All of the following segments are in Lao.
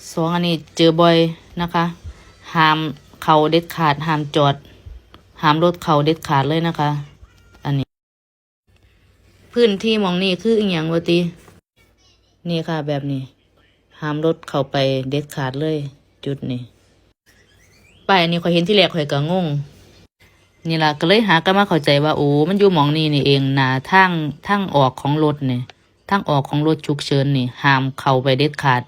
ສອງ ອັນນີ້ເຈີບ່ອຍນະຄະ ຫ້າມເຂົ້າເດັດຂາດ ຫ້າມຈອດ ຫ້າມລົດເຂົ້າເດັດຂາດເລີຍນະຄະ. ອັນນີ້ ພື້ນທີ່ໝ່ອງນີ້ຄືອີ່ຫຍັງວະຕິ? ນີ້ຄ່ະ ແບບນີ້ ຫ້າມລົດເຂົ້າໄປເດັດຂາດເລີຍ ຈຸດນີ້. ປ້າຍອັນນີ້ຂ້ອຍເຫັນທີແລກຂ້ອຍກໍງົງ ນີ້ລະ ກໍເລີຍຫາກັບມາເຂົ້າໃຈວ່າ ໂອ້ ມັນຢູ່ໝ່ອງນີ້ນີ້ເອງ ໜ້າທາງ ທາງອອກຂອງລົດນີ້ ທາງອອກຂອງລົດສຸກເສີນນີ້ ຫ້າມເຂົ້າໄປເດັດຂາດ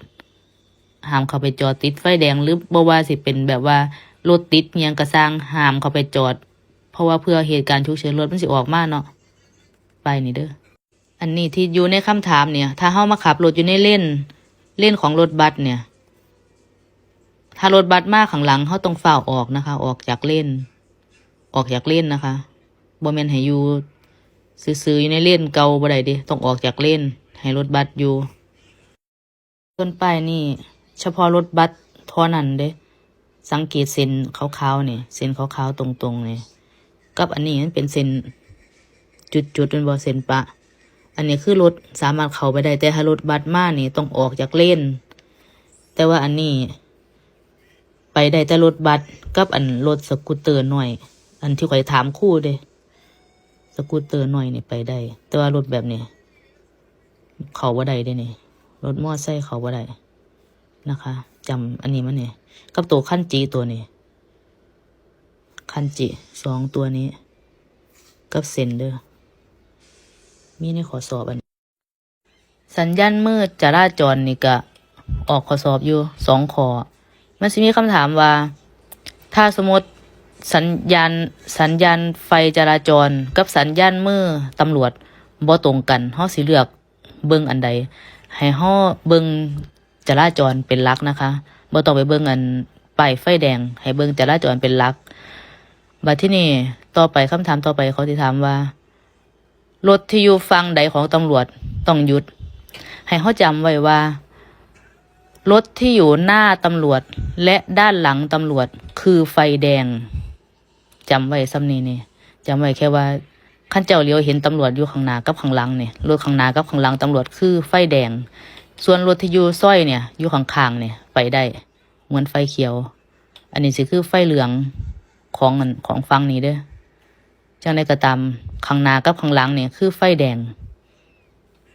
ຫ້າມເຂົ້າໄປຈອດຕິດໄຟແດງ ຫຼື ບໍ່ວ່າຊິເປັນແບບວ່າລົດຕິດອີ່ຫຍັງກໍຊ່າງ ຫ້າມເຂົ້າໄປຈອດ ເພາະວ່າເພື່ອເຫດການສຸກເສີນລົດມັນຊິອອກມາເນາະ. ປ້າຍນີ້ເດີ. ອັນນີ້ທີ່ຢູ່ໃນຄຳຖາມນີ້ ຖ້າເຮົາມາຂັບລົດຢູ່ໃນເລນ ເລນຂອງລົດບັສນີ້ ຖ້າລົດບັສມາຂ້າງຫຼັງ ເຮົາຕ້ອງຟ້າວອອກນະຄະ ອອກຈາກເລນ ອອກຈາກເລນນະຄະ ບໍ່ແມ່ນໃຫ້ຢູ່ຊື່ໆຢູ່ໃນເລນເກົ່າບໍ່ໄດ້ເດ ຕ້ອງອອກຈາກເລນ ໃຫ້ລົດບັສຢູ່. ສ່ວນປ້າຍນີ້ສະເພາະລົດບັສເທົ່ານັ້ນເດ້. ສັງເກດເສັ້ນຂາວໆນີ້ ເສັ້ນຂາວໆຕົງໆນີ້ ກັບອັນນີ້ມັນເປັນເສັ້ນຈຸດໆ ແມ່ນບໍ່? ເສັ້ນປະ ອັນນີ້ຄືລົດສາມາດເຂົ້າໄປໄດ້ ແຕ່ຖ້າລົດບັສມານີ້ຕ້ອງອອກຈາກເລນ. ແຕ່ວ່າອັນນີ້ໄປໄດ້ແຕ່ລົດບັສກັບອັນລົດສະກູດເຕີນ້ອຍ ອັນທີ່ຂ້ອຍຖາມຄູເດ້ ສະກູດເຕີນ້ອຍນີ້ໄປໄດ້ ແຕ່ວ່າລົດແບບນີ້ ເຂົ້າບໍ່ໄດ້ເດ້ນີ້ ລົດມໍໄຊເຂົ້າບໍ່ໄດ້ນະຄະ. ຈຳອັນນີ້ມານີ້ ກັບໂຕຄັນຈິໂຕນີ້ ຄັນຈິສອງຕົວນີ້ ກັບເສັ້ນເດີ ມີໃນຂໍ້ສອບອັນ ສັນຍານມືຈະລາຈອນນີ້ກະອອກຂໍ້ສອບຢູ່ສອງຂໍ້. ມັນຊິມີຄຳຖາມວ່າ ຖ້າສົມມຸດສັນຍານ ສັນຍານໄຟຈະລາຈອນກັບສັນຍານມືຕຳຫຼວດບໍ່ຕົງກັນ ເຮົາຊິເລືອກ ເບິ່ງອັນໃດ? ໃຫ້ເຮົາເບິ່ງຈະລາຈອນເປັນຫຼັກນະຄະ ບໍ່ຕ້ອງໄປເບິ່ງອັນປ້າຍໄຟແດງ ໃຫ້ເບິ່ງຈະລາຈອນເປັນຫຼັກ. ບັດທີນີ້ຕໍ່ໄປ ຄຳຖາມຕໍ່ໄປເຂົາຊິຖາມວ່າ ລົດທີ່ຢູ່ຝັ່ງໃດຂອງຕຳຫຼວດຕ້ອງຢຸດ? ໃຫ້ເຮົາຈຳໄວ້ວ່າ ລົດທີ່ຢູ່ໜ້າຕຳຫຼວດ ແລະ ດ້ານຫຼັງຕຳຫຼວດຄືໄຟແດງ. ຈຳໄວ້ສ່ຳນີ້ນີ້ ຈຳໄວ້ແຄ່ວ່າ ຄັນເຈົ້າຫຼຽວເຫັນຕຳຫຼວດຢູ່ຂ້າງໜ້າກັບຂ້າງຫຼັງນີ້ ລົດຂ້າງໜ້າກັບຂ້າງຫຼັງຕຳຫຼວດຄືໄຟແດງ, ສ່ວນລົດທີ່ຢູ່ຊອຍນີ້ ຢູ່ຂ້າງໆນີ້ ໄປໄດ້ເໝືອນໄຟຂຽວ. ອັນນີ້ຊິຄືໄຟເຫຼືອງຂອງອັນ ຂອງຝັ່ງນີ້ເດີ້. ຈັ່ງໃດກໍຕາມ ຂ້າງໜ້າກັບຂ້າງຫຼັງນີ້ຄືໄຟແດງ.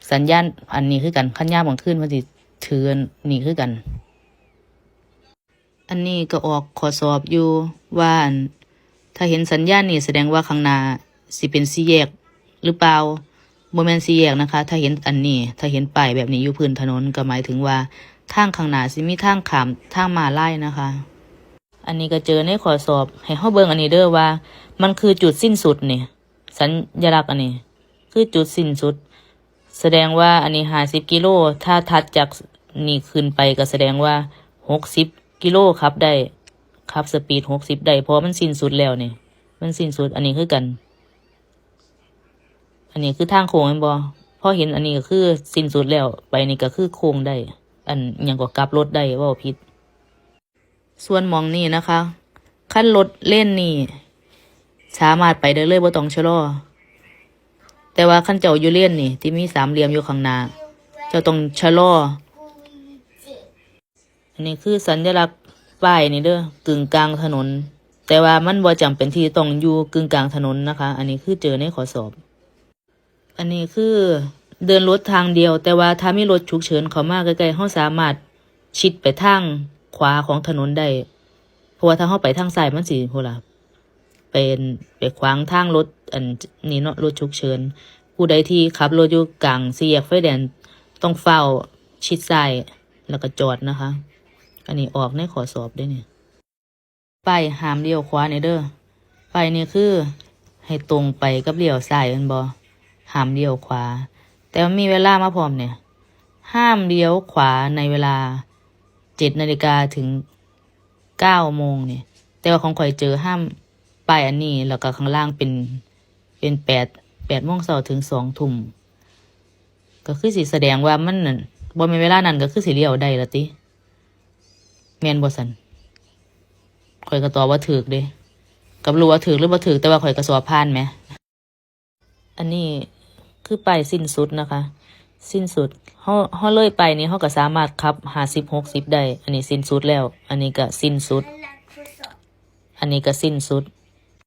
ສັນຍານອັນນີ້ຄືກັນ ຄັນຍາມກາງຄືນເພິ່ນຊິຖືອັນນີ້ຄືກັນ. ອັນນີ້ກໍອອກຂໍ້ສອບຢູ່ວ່າ ອັນ ຖ້າເຫັນສັນຍານນີ້ສະແດງວ່າຂ້າງໜ້າຊິເປັນສີ່ແຍກຫຼືເປົ່າ? ບໍ່ແມ່ນສີ່ແຍກນະຄະ. ຖ້າເຫັນອັນນີ້ ຖ້າເຫັນປ້າຍແບບນີ້ຢູ່ພື້ນຖະໜົນ ກໍໝາຍເຖິງວ່າທາງຂ້າງໜ້າຊິມີທາງຂ້າມທາງມ້າລາຍນະຄະ. ອັນນີ້ກໍເຈີໃນຂໍ້ສອບ ໃຫ້ເຮົາເບິ່ງອັນນີ້ເດີ້ວ່າ ມັນຄືຈຸດສິ້ນສຸດນີ້ ສັນຍະລັກອັນນີ້ ຄືຈຸດສິ້ນສຸດ ສະແດງວ່າອັນນີ້ຫ້າສິບກິໂລ ຖ້າຖັດຈາກນີ້ຂຶ້ນໄປກໍສະແດງວ່າຫົກສິບກິໂລຂັບໄດ້ ຂັບສະປີດຫົກສິບໄດ້ ເພາະວ່າມັນສິ້ນສຸດແລ້ວນີ້ ມັນສິ້ນສຸດ. ອັນນີ້ຄືກັນ ອັນນີ້ຄືທາງໂຄ້ງແມ່ນບໍ່? ພໍເຫັນອັນນີ້ກໍຄືສິ້ນສຸດແລ້ວ ໄປນີ້ກໍຄືໂຄ້ງໄດ້ ອັນຫຍັງກໍກັບລົດໄດ້ ເວົ້າຜິດ. ສ່ວນໝ່ອງນີ້ນະຄະ ຄັນລົດເລນນີ້ສາມາດໄປໄດ້ເລີຍ ບໍ່ຕ້ອງຊະລໍ. ແຕ່ວ່າຄັນເຈົ້າຢູ່ເລນນີ້ ທີ່ມີສາມຫຼ່ຽມຢູ່ຂ້າງໜ້າ ເຈົ້າຕ້ອງຊະລໍ. ອັນນີ້ຄືສັນຍະລັກປ້າຍນີ້ເດີ້ ກຶ່ງກາງຖະໜົນ, ແຕ່ວ່າມັນບໍ່ຈຳເປັນທີ່ຕ້ອງຢູ່ກຶ່ງກາງຖະໜົນນະຄະ. ອັນນີ້ຄືເຈີໃນຂໍ້ສອບ. ອັນນີ້ຄືເດີ່ນລົດທາງດຽວ, ແຕ່ວ່າຖ້າມີລົດສຸກເສີນເຂົ້າມາໃກ້ໆ ເຮົາສາມາດຊິດໄປທາງຂວາຂອງຖະໜົນໄດ້, ເພາະວ່າຖ້າເຮົາໄປທາງຊ້າຍ ມັນຊິ ພຸ້ນລະ ໄປ ໄປຂວາງທາງລົດ ອັນນີ້ເນາະ ລົດສຸກເສີນ. ຜູ້ໃດທີ່ຂັບລົດຢູ່ກາງສີ່ແຍກໄຟແດງ ຕ້ອງຟ້າວຊິດຊ້າຍ ແລ້ວກໍຈອດນະຄະ. ອັນນີ້ອອກໃນຂໍ້ສອບເດ້ນີ້. ປ້າຍຫ້າມລ້ຽວຂວານີ້ເດີ້. ປ້າຍນີ້ຄືໃຫ້ຕົງໄປກັບລ້ຽວຊ້າຍແມ່ນບໍ່? ຫ້າມລ້ຽວຂວາ. ແຕ່ວ່າມີເວລາມາພ້ອມນີ້ ຫ້າມລ້ຽວຂວາໃນເວລາເຈັດນາລິກາເຖິງເກົ້າໂມງນີ້. ແຕ່ວ່າຂອງຂ້ອຍເຈີຫ້າມປ້າຍອັນນີ້ ແລ້ວກໍຂ້າງລ່າງເປັນ ເປັນແປດ ແປດໂມງເຊົ້າເຖິງສອງທຸ່ມ. ກໍຄືຊິສະແດງວ່າມັນນັ້ນ ບໍ່ແມ່ນເວລານັ້ນ ກໍຄືຊິລ້ຽວໄດ້ລະຕິ. ແມ່ນບໍ່ຊັ້ນ? ຂ້ອຍກໍຕອບວ່າຖືກເດ້. ກໍບໍ່ຮູ້ວ່າຖືກຫຼືບໍ່ຖືກ, ແຕ່ວ່າຂ້ອຍກໍສອບຜ່ານແໝ. ອັນນີ້ຄືປ້າຍສິ້ນສຸດນະຄະ. ສິ້ນສຸດ. ເຮົາ ເຮົາເລີຍໄປນີ້ ເຮົາກໍສາມາດຂັບຫ້າສິບ ຫົກສິບໄດ້. ອັນນີ້ສິ້ນສຸດແລ້ວ. ອັນນີ້ກໍສິ້ນສຸດ. ອັນນີ້ກໍສິ້ນສຸດ.